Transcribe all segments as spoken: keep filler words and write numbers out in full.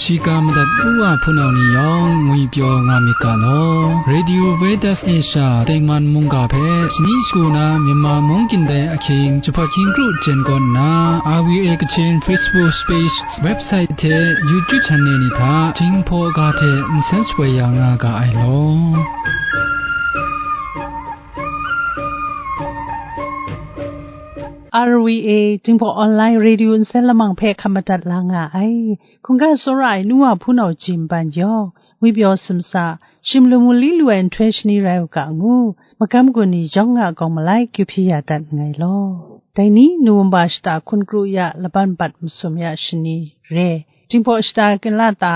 Shiga madat u wa hpunau ni yawng ngwi pyaw nga myit ga law. Radio Veritas Asia tengman mungga hpe shani shagu na Myanmar mung kyin dai ahkying jahpat hkying kru jen kawn nna, R V A Kachin Facebook page, website hte YouTube channel ni hta Jinghpaw ga hte nsen shapoi ya nga ga ai law. R V A Jinghpaw Online Radio nsen lamang hpe hkap madat la nga ai. Hkungga tsawra ai nu wa hpunau jim ban yawng, ngwi pyaw simsa, shim lu mu li lu ai nhtoi shani rai u ga ngu, magam gun ni yawng a gawng malai kyu hpyi ya dat nngai law. Dai ni November shata hkun kru ya laban bat masum ya shani re, Jinghpaw shata kinla ta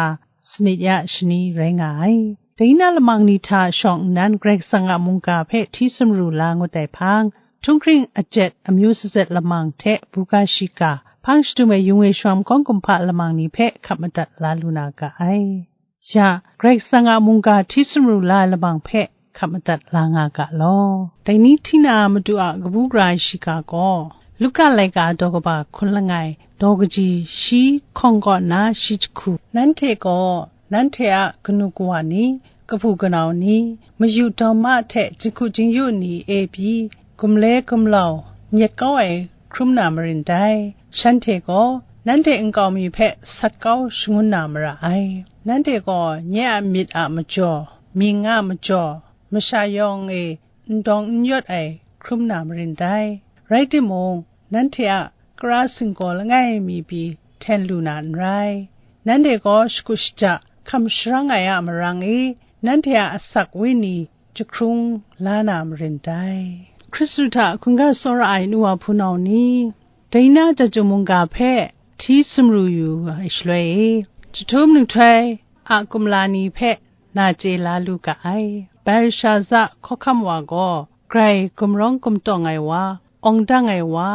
sanit ya shani rai nga ai. Dai na lamang ni hta shawng nnan Karai Kasang a mungga hpe hti sumru la ngut ai hpang, htunghkring ajet amyu sazet lamang hte buga shiga, hpang shadum ai yung e shawm kawng kumhpa lamang ni hpe hkap madat la lu na ga ai. Ya, Karai Kasang a mungga hti sumru la ai lamang hpe hkap madat la nga ga law. Dai ni hti na madu a kabu gara ai shiga gaw, Luka laika daw kaba hkun langai, daw kaji shi hkawng kaw nna shi jahku, nanhte gaw, nanhte a kanu kawa ni, kahpu kanau ni, mayu dawma hte jinghku jingyu ni e pyi, gumle gumlau nyet kau ai hkrum na marin dai. Shanhte gaw nanhte nkau mi hpe sat kau shangun na mara ai. Nanhte gaw nye a myit a majaw, mying a majaw, masha yawng e n dawng n yawt ai hkrum na marin dai. Rai timung, nanhte a kara singgaw langai mi pyi hten lu na n rai. Nanhte gaw shakut shaja hkam sharang ai a marang e, nanhte a asak wenyi jahkrung la na marin dai. Hkristu hta hkungga tsawra ai nu wa hpunau ni, dai na Chyeju mungga hpe hti sumru yu ai shaloi e, jahtum nhtoi a kumla ni hpe na chye la lu ga ai. Belshaza hkawhkam wa gaw, grai gumrawng gumtawng ai wa, awng dang ai wa,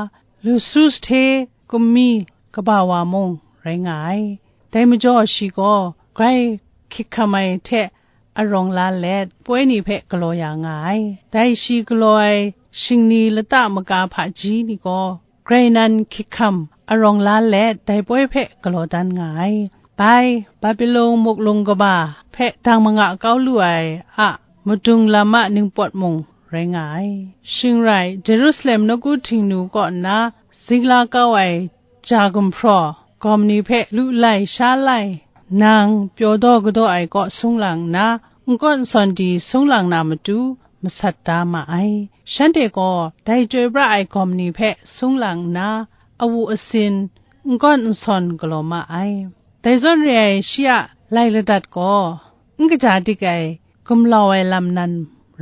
lusu sahte gummi kaba wa mung rai nga ai. Dai majaw shi gaw grai hkyik hkam ai hte arawng la let, poi ni hpe galaw ya nga ai. Dai shi galaw ai shingni lata maka hpaji ni gaw, grai nan hkyik hkam arawng la let, dai poi hpe galaw dan nga ai. Bai, Babilon muklung kaba hpe dang manga kau lu ai a madung lam a ningpawt mung rai nga ai. Shing rai, Jerusalem nawku Htingnu kaw nna zingla kau ai ja gumhpraw gawm ni hpe lu lai sha lai, nang pyaw daw kadaw ai kaw sung lang nna, n kawn n sawn di sung lang na matu, masat da ma ai. Shanhte gaw dai chyoi pra ai gawm ni hpe sung lang nna, awu asin, n kawn n sawn galaw ma ai. Dai zawn re ai shi a lai ladat gaw, n kaja dik ai gumlau ai lam nan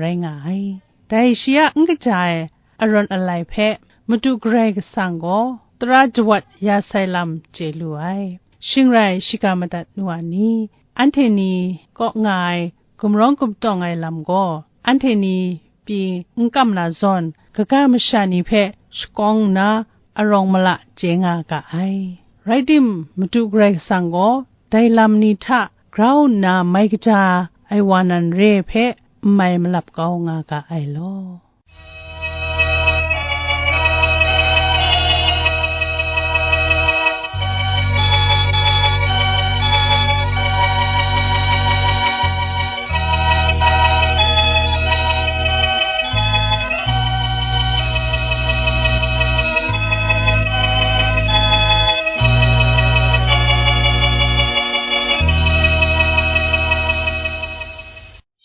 rai nga ai. Dai shi a n kaja ai arawn alai hpe Madu Karai Kasang gaw tara jawat ya sai lam chye lu ai. Shing rai, shiga madat nu a ni, anhte ni kaw nga ai gumrawng gumtawng ai lam gaw, anhte ni pyi n kam na zawn, kaga masha ni hpe shakawng nna arawng mala chye nga ga ai. Rai tim, Madu Karai Kasang gaw dai lam ni hta grau nna mai kaja ai wa nan re hpe n mai malap kau nga ga ai law.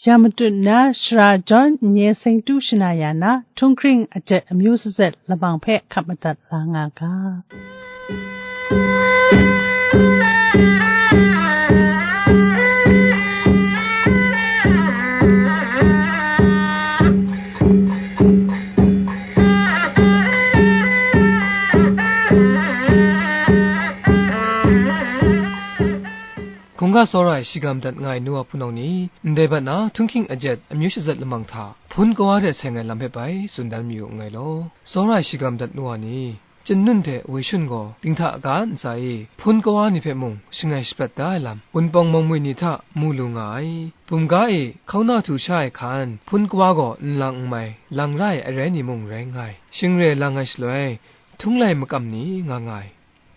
Ya matut nna, Sara John Nye Seng Tu Shana Ya Na, Htunghkring Ajet Amyu Sazet Labang hpe hkap madat la nga ga. Hkungga tsawra ai shiga madat nga ai nu wa hpunau ni, ndai bat na Htunghkring Ajet Amyu Shazet Lamang hta hpun kawa hte seng ai lam hpe bai tsun dan mayu nngai law, tsawra ai shiga madat nu wa ni, Chyen Nun hte Woi Shun gaw dinghta ga ntsa e hpun kawa ni hpe mung shangai shaprat da ai lam, Wunpawng Mawngwi ni hta mu lu nga ai. Bumga e hkauna htu sha ai hkan hpun kawa gaw nlang n mai, lang ra ai arai ni mung rai nngai. Shing re lang ai shaloi, htunglai makam ni nga nga ai.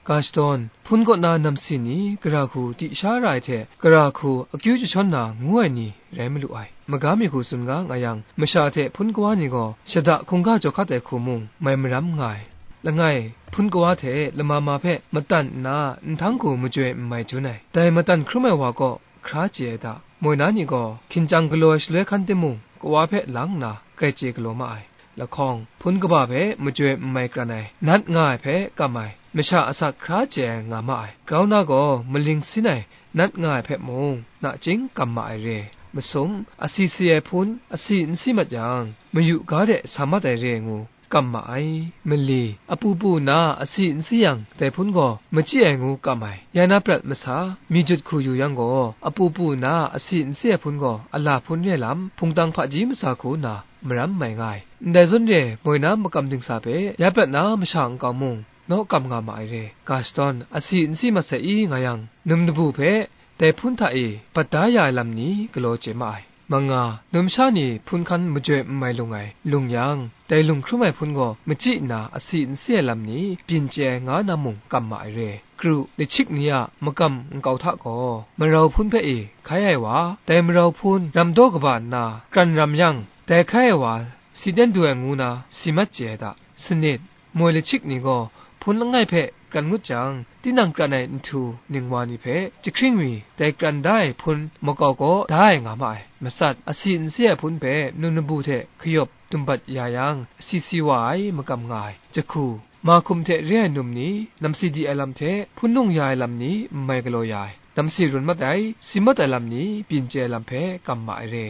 Ga shadawn, hpun kaw na namsi ni, gara hku di sha ra ai hte, gara hku akyu jashawn na ngu ai ni rai malu ai. Magam mi hku tsun ga nga yang, masha hte hpun kawa ni gaw shada hkungga jaw hkat ai hku mung mai maram nga ai. Langai, hpun kawa hte lama ma hpe matan nna nhtang hku majoi n mai jun ai. Dai matan hkrum ai wa kaw hkra chye ai hta, moi na ni gaw hkinjang galaw ai shaloi hkan timung, kawa hpe lang nna grai chye galaw ma ai. Lahkawng, hpun kaba hpe majoi n mai kran ai, nat nga ai hpe kam ai, masha asak hkra chye ai nga ma ai. Grau na gaw maling sin ai, nat nga ai hpe mung, nachying kam ma ai re. Masum, asi si ai hpun, asi n si mat yang, mayu ga de sa mat ai re ngu, kam ma ai. Mali, apu pu na asi n si yang, dai hpun gaw machyi ai ngu kam ai. Ya na prat masa, mi jut hku yu yang gaw, apu pu na asi n si ai hpun gaw, a la hpun re lam, hpungtang hpaji masa hku na, maram mai nga ai. Ndai zawn re, moi na makam dingsa hpe, ya prat na masha nkau mung, naw kam nga ma ai re. Ga shadawn, asi n si mat sai i nga yang, num labu hpe, dai hpun hta e bat da ya ai lam ni galaw chye ma ai. Manga, numsha ni hpun hkan majoi n mai lung ai, lung yang, dai lung hkrum ai hpun gaw machyi nna asi n si ai lam ni byin chye ai nga na mung kam ma ai re. Kru, lachik ni a makam nkau hta gaw, marau hpun hpe e hkai ai wa, dai marau hpun ram daw kaba nna kran ram yang, dai hkai ai wa si ten du ai ngu na si mat chye ai hta. Sanit, moi lachik ni gaw hpun langai hpe kran ngut jang, tinang kran ai nhtu ningwa ni hpe jahkring mi dai kran da ai hpun makau kaw da ai nga ma ai. Matsat, asi n si ai hpun hpe num labu hte kayawp dumbat ya yang, asi si wa ai makam nga ai. Jahku, mahkum hte re ai num ni, namsi di ai lam hte hpun nung ya ai lam ni n mai galaw ya ai. Namsi run mat ai, si mat ai lam ni byin chye ai lam hpe kam ma ai re.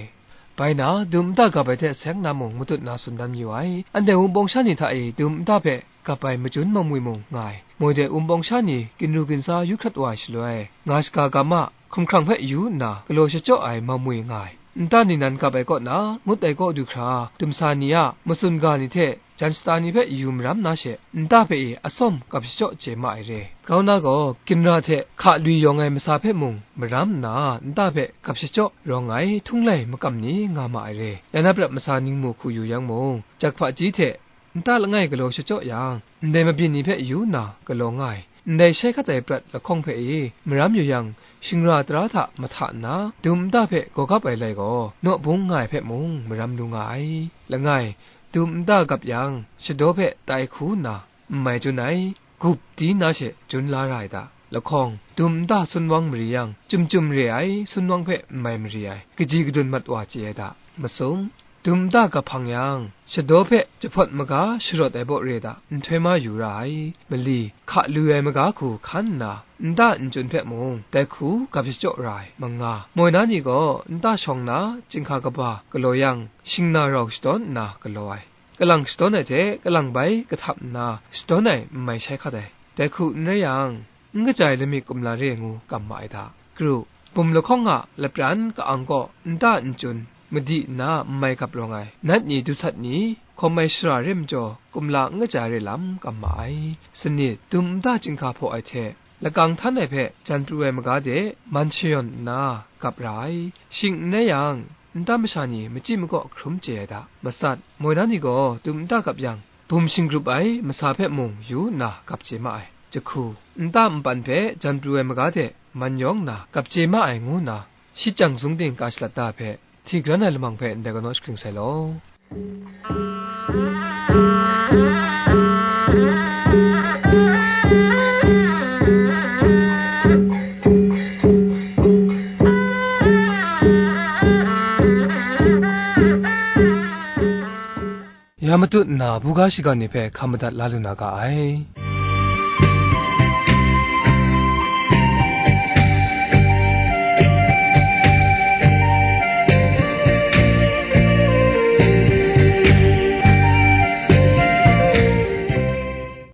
Bai na, dum nta gap ai hte seng na mung matut na tsun dan mayu ai. Anhte wumpawng sha ni hta e dum nta hpe gap ai majun mamwi mung nga ai. Moi de wumpawng sha ni ginru ginsa yu hkrat wa ai shaloi, nga shaga ga ma, hkumhkrang hpe yu nna galaw shachyaw ai mamwi nga ai. Nta ni nan gap ai kaw na, ngut ai kaw du hkra, dumsa ni a matsun ga ni hte, jan shata ni hpe yu maram na she, nta hpe e atsawm gap shachyaw chye ma ai re. Grau na gaw, ginra hte hka lui yawng ai masa hpe mung maram nna, nta hpe gap shachyaw rawng ai htunglai makam ni nga ma ai re. Ya na prat masa ningmu hku yu yang mung, jak hpaji hte nta langai galaw shachyaw yang, ndai mabyin ni hpe yu nna galaw nga ai. Ndai shai hkat ai prat lahkawng hpe e maram yu yang, shingra tara hta mahta nna, dum nta hpe gaw gap ai lai gaw, naw bung nga ai hpe mung maram lu nga ai. Langai, dum nta gap yang, shadaw hpe tai hku nna, n mai jun ai, gup di na she jun la ra ai ta? Lahkawng, dum nta sunwang mari yang, chyum chyum re ai sunwang hpe n mai mari ai, kaji kadun mat wa chye ai ta? Masum, dum nta gap hpang yang, shadaw hpe jahpawt maga sharawt ai baw re ta? Nhtoi ma yu ra ai. Mali, hka lui ai maga hku hkan nna, nta nchyun hpe mung dai hku gap shachyaw ra ai. Manga, moi na ni gaw nta shawng na chyinghka kaba galaw yang, shingna rau shadawn nna galaw ai. Kalang shadawn ai hte kalang bai kahtap nna shadawn ai n mai shai hkat ai. Dai hku n rai yang, n kaja ai lamik kumla re ngu kam ma ai hta? Kru, bum lahkawng a lapran ka-ang kaw nta nchyun madi nna n mai gap rawng ai, nat ni dusat ni, hkawm ai shara re majaw, kumla n kaja ai re lam kam ma ai. Sanit, dum nta chyinghka hpaw ai hte, lakang htan ai hpe jan pru ai maga de man shayawn nna gap ra ai. Shing n rai yang, nta masha ni machyi makaw hkrum chye ai hta? Matsat, moi na ni gaw dum nta gap yang, bum shinggrup ai masa hpe mung yu nna gap chye ma ai. Jahku, nta npan hpe jan pru ai maga de man yawng nna gap chye ma ai ngu nna, shit jang zung ting ka shalat da ai hpe, hti gran ai lamang hpe ndai kanaw shakring sai law. Ya matut nna, buga shiga ni hpe hkam madat la lu na ga ai.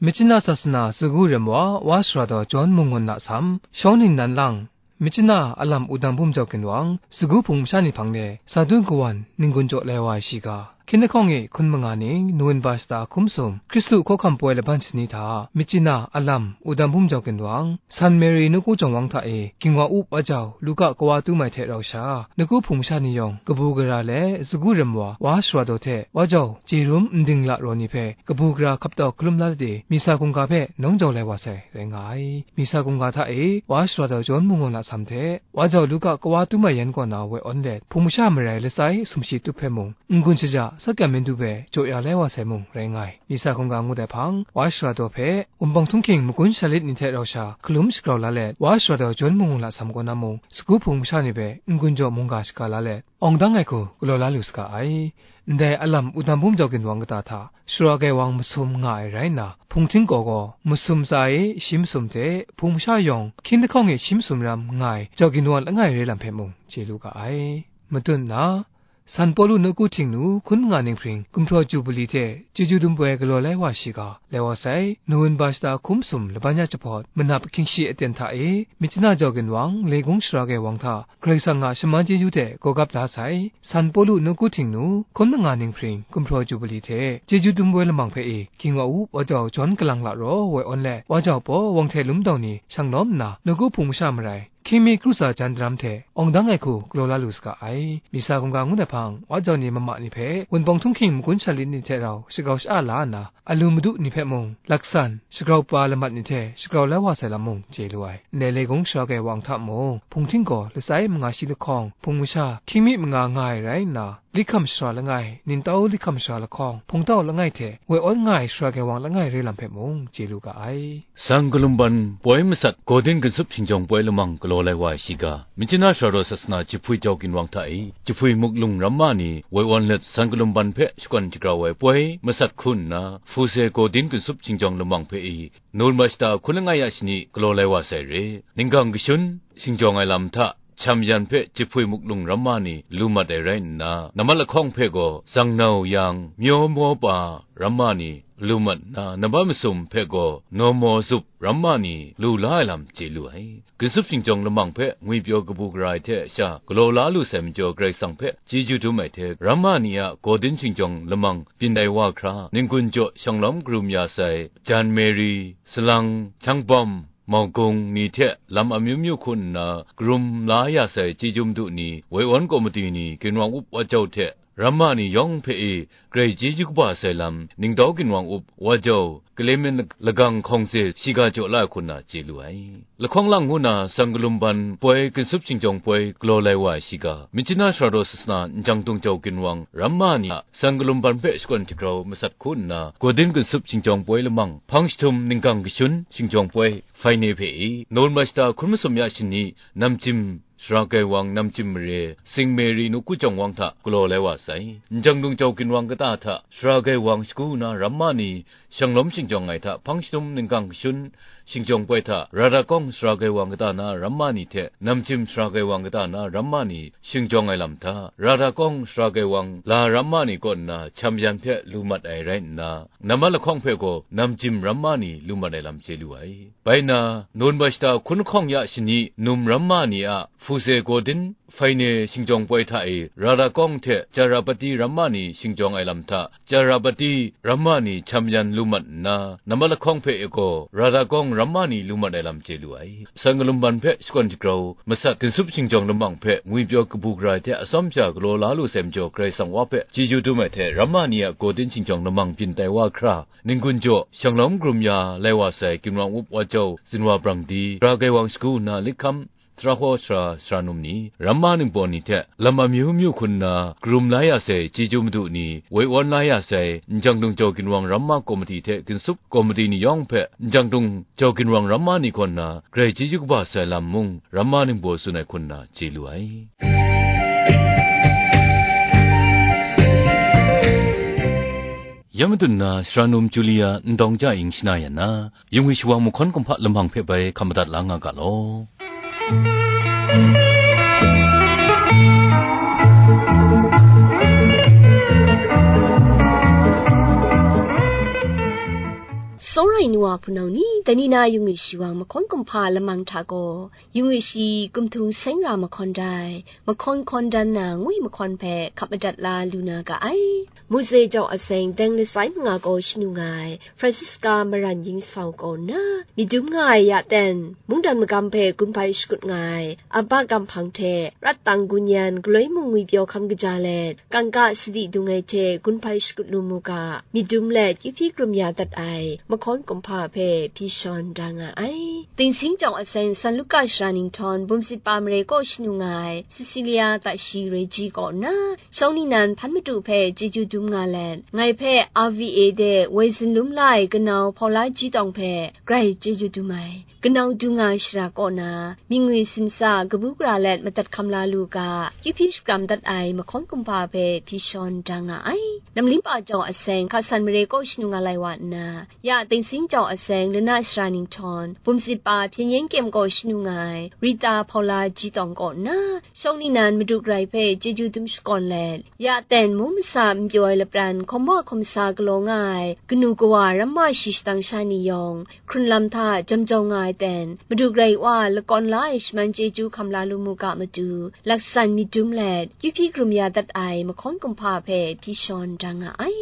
Myitkyina sasana sagu rem wa, wa sara taw Jawn Munggun a sam, shawng ningnan lang, Myitkyina a lam wudang bum jau ginwang, sagu hpung masha ni hpang de, sa dun kawan, n-gun jaw lai wa ai shiga, Hkying lahkawng e hkun manga ning Nowemba shata hkum sum, Hkristu hkawhkam poi laban shani hta, Myitkyina, Alam, Wudang Bum jau ginwang, San Mary Nawku Jawng Wang hta e, Ginwang Up Wa Jau, Luka kawa tum ai hte rau sha, Nawku Hpung masha ni yawng, kabu gara let, sagu rem wa, Wa Sara Daw hte, Wa Jau, Jerum, Ndingla raw ni hpe, kabu gara hkap tau hkalum la let e, Misa Hkungga hpe nawng jau lai wa sai, rai nga ai. Misa Hkungga hta e, Wa Sara Daw Jawn Mungawng Lasam hte, Wa Jau Luka kawa tum ai yan kaw na woi awn let, Hpung masha marai lasai sumshi tup hpe mung, n-gun shaja Sak Yan Myen Du hpe jaw ya lai wa sai mung rai nga ai. Misa Hkungga ngut ai hpang, Wa Sara Daw hpe, Wunpawng Htunghking Magun Shalit ni hte rau sha, hkalum shagrau la let, Wa Sara Daw Jawn Mungawng Lasam kaw na mung, sagu hpung masha ni hpe n-gun jaw mungga shaga la let, awng dang ai hku galaw la lu saga ai. Ndai Alam Wudang Bum jau ginwang kata hta, Sara Gaiwang masum nga ai rai nna, Hpung Htingkaw gaw masum tsa e shi masum hte, hpung masha yawng hkying lahkawng e shi masum ram nga ai jau ginwang langai re lam hpe mung chye lu ga ai. Matut nna, San Pawlu Nawku Htingnu hkun manga ninghpring gumhpraw Jubili hte chyeju dum poi galaw lai wa shiga, lai wa sai, Nowemba shata hkum sum laban ya jahpawt, manap ahkying shi aten hta e, Myitkyina jau ginwang, Legung Sara Gaiwang hta, Karai Kasang a shaman chyeju hte gawgap da sai, San Pawlu Nawku Htingnu, hkun manga ninghpring gumhpraw Jubili hte chyeju dum poi lamang hpe e, Ginwang Up Wa Jau Jawn Kalang La raw woi awn let, Wa Jau Paw Wang Hte Lum Dau ni shang lawm nna, Nawku Hpung masha marai, hkying mi kru tsa jan daram hte awng dang ai hku galaw la lu saga ai. Misa Hkungga ngut ai hpang, Wa Jau ni mama ni hpe Wunpawng Htunghking Magun Shalit ni hte rau shagrau sha-a la nna, Alu Madu ni hpe mung, laksan, shagrau pa lamat ni hte shagrau la wa sai lam mung chye lu ai. Ndai Legung Sara Gaiwang hta mung, Hpung Htingkaw, lasai manga shi lahkawng, hpung masha, hkying mi manga nga ai rai nna, Likham Sara langai, Ningtau Likham Sara lahkawng, Hpungtau langai hte woi awn nga ai Sara Gaiwang langai re lam hpe mung chye lu ga ai. San Kalumban poi masat, Gawdin Ginsup Shingjawng poi lamang galaw lai wa ai shiga, Myitkyina Sara Daw Sasana Jahpui jau ginwang hta e, Jahpui Muklung ramma ni woi awn let, San Kalumban hpe shakawn shagrau ai poi masat hku nna, Hpuse Gawdin Ginsup Shingjawng lamang hpe e, Nowemba shata hkun langai ya shani galaw lai wa sai re. Ninggang kashun shingjawng ai lam hta, Cham Yan hpe Jahpui Muklung ramma ni lu mat ai rai nna, nambat lahkawng hpe gaw, Zangnau Yang, Myaw Maw Pa ramma ni lu mat nna, nambat masum hpe gaw, Naw Maw Zup ramma ni lu la ai lam chye lu ai. Ginsup Shingjawng lamang hpe ngwipyaw kabu gara ai hte sha galaw la lu sai majaw, Karai Kasang hpe chyeju dum ai hte, ramma ni a Gawdin Shingjawng lamang byin ai wa hkra, n-gun jaw shanglawm karum ya sai, Jan Mary, Salang, Hkyangbawm, Maugung ni hte lam amyu myu hku nna karum la ya sai chyeju madu ni, woi awn komiti ni, Ginwang Up Wa Jau hte ramma ni yawng hpe e, grai chyeju kaba sai lam, Ningtau Ginwang Up Wa Jau, Kalamen lagang hkawng se shiga jaw la ai hku nna chye lu ai. Lahkawng lang ngu na, San Kalumban poi, Ginsup Shingjawng poi galaw lai wa ai shiga, Myitkyina Sara Daw Sasana Njang Dung Jau Ginwang ramma ni a San Kalumban hpe shakawn shagrau masat hku nna, Gawdin Ginsup Shingjawng poi lamang, hpang jahtum ninggang kashun shingjawng poi, Hpaine hpe e, Nowemba shata hkun masum ya shani, Namjim Sara Gaiwang, Namjim Mare, Sing Mary Nawku Jawng Wang hta galaw lai wa sai. Njang Dung Jau Ginwang kata hta, Sara Gaiwang shagu na ramma ni shanglawm shingjawng ai hta, hpang jahtum ninggang kashun shingjawng poi hta, Radakawng Sara Gaiwang kata na ramma ni hte, Namjim Sara Gaiwang kata na ramma ni shingjawng ai lam hta, Radakawng Sara Gaiwang la ramma ni kaw nna Cham Yan hpe lu mat ai rai nna, nambat lahkawng hpe gaw Namjim ramma ni lu mat ai lam chye lu ai. Bai nna, Nowemba shata hkun lahkawng ya shani, Num ramma ni a Hpuse Gawdin, Hpaine shingjawng poi hta e, Radakawng hte Charapati ramma ni shingjawng ai lam hta, Charapati ramma ni Cham Yan lu mat nna, nambat lahkawng hpe e gaw, Radakawng ramma ni lu mat ai lam chye lu ai. San Kalumban hpe shakawn shagrau masat, Ginsup Shingjawng lamang hpe ngwipyaw kabu gara ai hte atsawm sha galaw la lu sai majaw, Karai Kasang Wa hpe chyeju dum ai hte, ramma ni a Gawdin Shingjawng lamang byin tai wa hkra, n-gun jaw shanglawm karum ya lai wa sai, Ginwang Up Wa Jau, Zinwa Brang Di, Sara Gaiwang shagu na Likham, Tara Hkaw Sara, Sara Num ni, ramma ningbaw ni hte lam amyu myu hku nna karum la ya sai chyeju madu ni, woi awn la ya sai, Njang Dung Jau Ginwang ramma komiti hte Ginsup komiti ni yawng hpe, Njang Dung Jau Ginwang ramma ni kaw nna grai chyeju kaba sai lam mung, ramma ningbaw tsun ai hku nna chye lu ai. Ya matut nna, Sara Num Julia Ndawng Ja Ing shana yan na, Yung Wi Shawang Mahkawn Kumhpa lamang hpe bai hkam madat la nga ga law. Tsawra Ni wa hpunau ni, dai ni na yung yu shi wang mahkawn kumhpa lamang hta gaw, yung yu shi kumhtung seng ra mahkawn dai, mahkawn hkawn dan na ngwi mahkawn hpe hkap madat la lu na ga ai. Mose jau aseng deng latsai manga gaw shanu nga ai, Francisca Maran Yingsau kaw nna, myit dum nga ai ya ten, mungdan magam hpe gun hpai shakut nga ai, Aba Gam Hpang hte, Rat Tang Gun Yan, galoi mung ngwi pyaw hkam kaja let, kangka sadi dung ai hte gun hpai shakut lu mu ga, myit dum let, kyu hpyi krum ya dat ai, mahkawn kumhpa hpe hpyi shawn da nga ai. Tingsing jau aseng San Luka shara nhtawm, bum sit pa mare kaw shanu nga ai, Cecilia Tashi Reji kaw nna, shawng ningnan hpan madu hpe chyeju dum nga let, ngai hpe R V A de woi zin lum la ai kanau Paula Ji Tawng hpe grai chyeju dum ai. Kanau du nga shara kaw na, myit ngwi simsa kabu gara let madat hkam la lu ga, kyu hpyi shakram dat ai mahkawn kumhpa hpe hpyi shawn da nga ai. Namlim pa jau aseng, hka san mare kaw shanu nga lai wa nna, ya Tingsing jau aseng, lana shara nhtawm, bum sit pa hpyen yen kyem kaw shanu nga ai, Rita Paula Ji Tawng kaw nna, shawng ningnan madu grai hpe chyeju dum shakawn let, ya ten mung masa n pyaw ai lapran, hkawm wa hkawm sa galaw nga ai, kanu kawa ramma shi shadang sha ni yawng, hkrunlam hta jam jau nga ai ten, madu grai wa lakawn la ai shaman chyeju hkam la lu mu ga matu, laksan myit dum let, kyu hpyi krum ya dat ai mahkawn kumhpa hpe hpyi shawn da nga ai.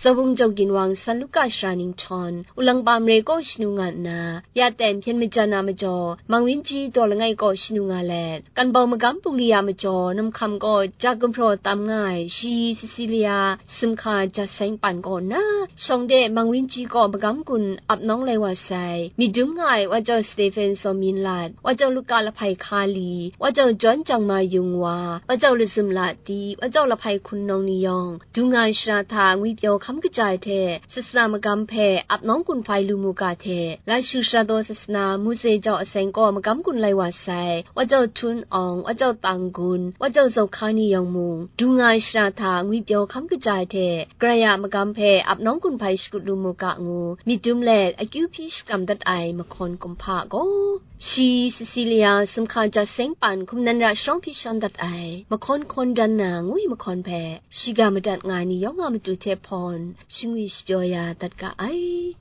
Zawung jau ginwang San Luka shara nhtawm, ulangba mare kaw shanu nga nna, ya ten hpyen majan a majaw, Mang Wen Ji daw langai kaw shanu nga let, kanbau magam bungli a majaw, namhkam kaw ja gumhpraw tam nga ai, shi Cecilia, sumhka ja seng pan kaw nna, shawng de Mang Wen Ji kaw magam gun ap nawng lai wa sai, myit dum nga ai, wa jau Stephen Saw Min Lat, wa jau Luka Lahpai Hka Li, wa jau John Jang Ma Yung Wa, wa jau Lazum La Ti, wa jau Lahpai Hkun Nawng ni yawng, du nga ai shara hta ngwi pyaw hkam kaja ai hte, sasana magam hpe ap nawng gun hpai lu mu ga hte, Lashu Sara Daw Sasana, Mose jau aseng kaw magam gun lai wa sai, wa jau Htun Awng, wa jau Tang Gun, wa jau Zau Hka ni yawng mung, du nga ai shara hta ngwi pyaw hkam kaja ai hte, Karai a magam hpe ap nawng gun hpai shakut lu mu ga ngu, myit dum let akyu hpyi shakram dat ai mahkawn kumhpa gaw, shi Cecilia sumhka ja seng pan hkum nan ra sharawng hpyi shawn dat ai, mahkawn hkawn dan na ngwi mahkawn hpe, shiga madat nga ai ni yawng a matu hte hpawn, shingwi shapyaw ya dat ga ai.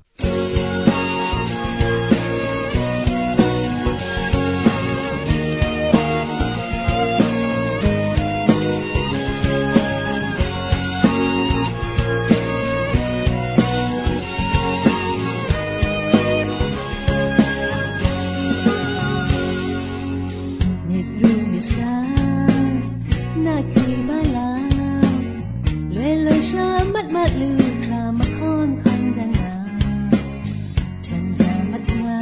Myit ru myit sa, na hti ba la, loi loi sha mat mat lu hkra mahkawn hkawn dan na, htan za mat nga,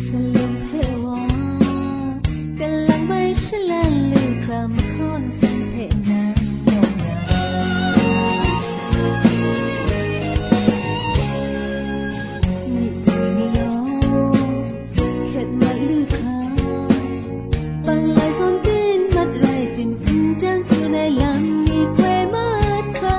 salim hpe wa, kalang bai shalan lu hkra mahkawn san hpe na yawng ya. Myit ru myit law, hkyet mat lu hkra, panglai zawn byin mat rai tim, n dan tsun ai lam ni poi mat hkra.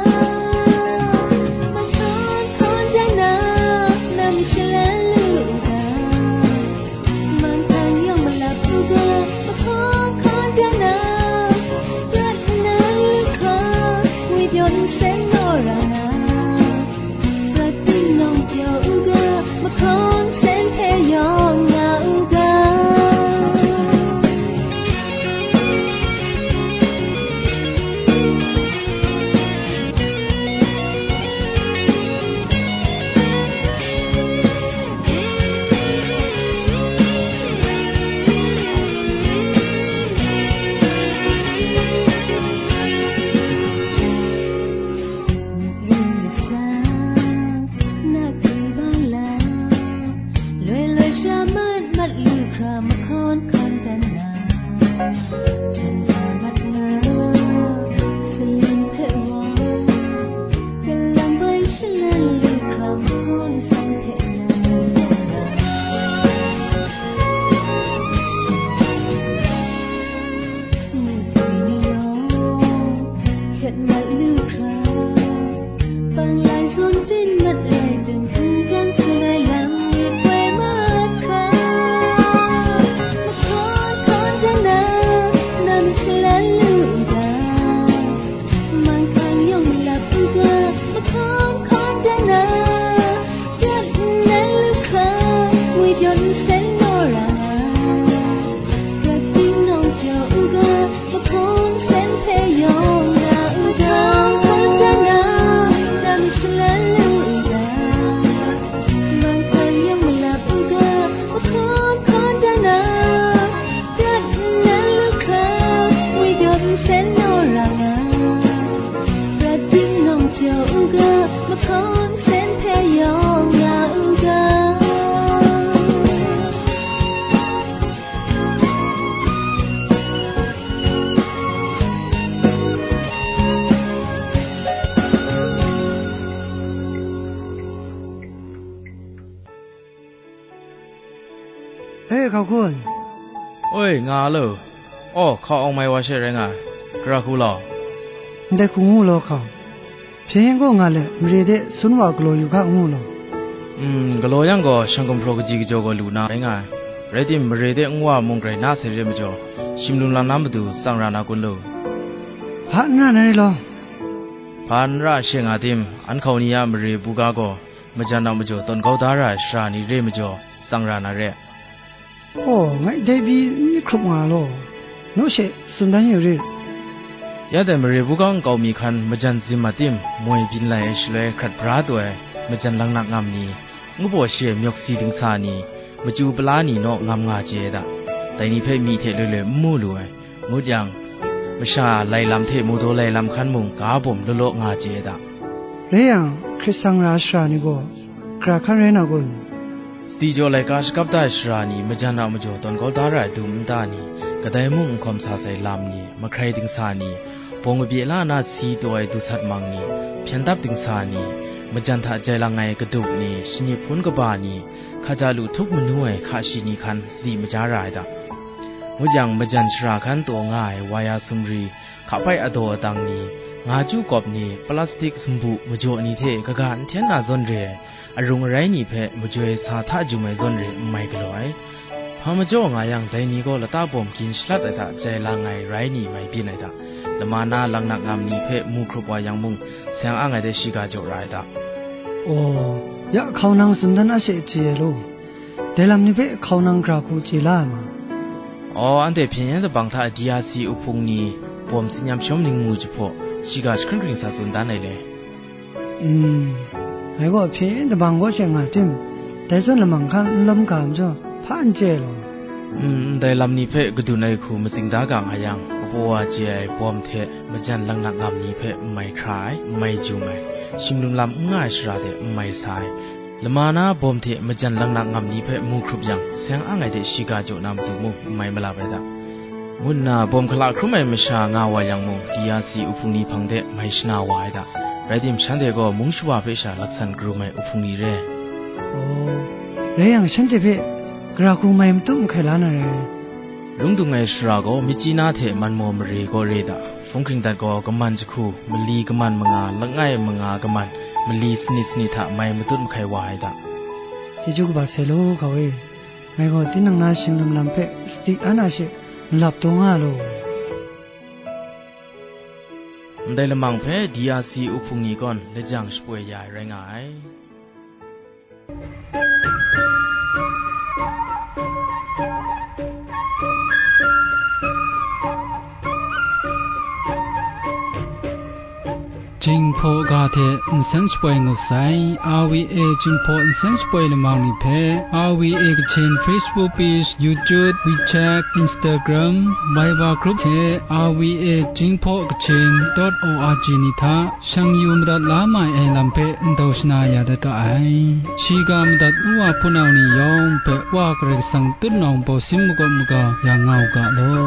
Sen hpe yawng ya u ga. E, hkau hkun. Oi, nga lo. Aw, hkau awng mai wa she rai nga ai. Gara hku law. Ndai hku ngu law hkau. Hpyen yen gaw nga let, mare de sun wa galaw yu hka ngu law. Mm, galaw yang gaw, shang gumhpraw kaji kajaw gaw lu na rai nga ai. Rai tim, mare de nwa mung grai na sai re majaw, shim lum lam na matu tsang ra na kun lu. Hpa n ra na re law. Hpa n ra she nga tim, an hkau ni a mare buga gaw, majan a majaw tawn kau da ra ai sara ni re majaw, tsang ra na re. Aw, ngai dai pyi n myit hkrup nga law, naw she tsun dan yu rit. Ya dai mare buga nkau mi hkan majan zim a tim, moi byin lai ai shaloi hkrat bra taw ai majan langnak ngam ni, ngu baw shi ai myawk si dingsa ni, machyu pala ni naw ngam nga chye ai da. Dai ni hpe myi hte loi loi n mu lu ai. Ngut yang, masha lai lam hte mawdaw lai lam hkan mung ga bawm law law nga chye ai da. Rai yang, hkrit sang ra ai sara ni gaw, gara hkan rai na kun? Sadi jaw laika shakap da ai sara ni, majan a majaw tawn kau da ra ai dum nta ni, kadai mung n hkawm sa sai lam ni, mahkrai dingsa ni, bawng kabye la na si taw ai du sat mang ni, hpyen dap dingsa ni, majan hta jai lang ai kadup ni, shani hpun kaba ni, hkaja lu htup manu ai hka shi ni hkan sadi maja ra ai da. Ngut yang, majan shara hkan taw nga ai waya sumri, hka pai adaw adang ni, nga chyu kawp ni, plastik sumbu majaw ni hte kaga n hten na zawn re ai, arung arai ni hpe majoi sa hta jum ai zawn re n mai galaw ai. Hpa majaw nga yang, dai ni gaw lata bawm gin shalat ai hta jai lang ai rai ni mai byin ai hta, lama na langnak ngam ni hpe mu hkrup wa yang mung, seng ang ai de shiga jaw ra ai hta. Aw, ya hkau nang tsun dan a she chye ai law. Dai lam ni hpe hkau nang gara hku chye la ai ma? Aw, anhte hpyen yen dabang hta D R C uhpung ni bawm tsin yam shawm ning mu jahpaw, shiga jahkring hkring sa tsun dan ai le. Mm, ngai gaw hpyen yen dabang kaw she nga tim, dai zawn lamang hkan n lawm ga majaw, hpa n chye ai law. Mm, ndai lam ni hpe kadun ai hku matsing da ga nga yang, kapaw wa chye ai bawm hte majan langnak ngam ni hpe n mai hkra ai, n mai jum ai, shim lum lam n nga ai sara de n mai sa ai, lama na bawm hte majan langnak ngam ni hpe mu hkrup yang, seng ang ai de shiga jaw na matu mung n mai malap ai da, ngu nna bawm hkala hkrum ai masha nga wa yang mung, D R C uhpung ni hpang de mai shana wa ai da. Rai tim, shanhte gaw mung shawa hpe sha laksan karum ai uhpung ni re. Aw, rai yang, shanhte hpe gara hku mai matut mahkai la na rai. Lung dung ai sara gaw, Myitkyina hte Manmaw mare gaw re da. Hpung hkring dat gaw, kaman jahku, mali kaman manga, langai manga kaman, mali sanit sanit hta mai matut mahkai wa ai da. Chyeju kaba sai law, hkau e. Ngai gaw tinang na shing lam lam hpe sadi an a she malap taw nga law. Ndai lamang hpe D R C uhpung ni gawn lajang shapoi ya ai rai nga ai. Jinghpaw ga hte nsen shapoi ngut sai. R V A Jinghpaw nsen shapoi lamang ni hpe R V A Kachin Facebook page, YouTube, WeChat, Instagram, Viber group hte R V A Jinghpaw Kachin dot O R G ni hta shang yu madat la mai ai lam hpe ndau shana ya dat ga ai. Shiga madat u wa hpunau ni yawng hpe Wa Karai Kasang tutnawng bawsin makawp maga ya nga u ga law.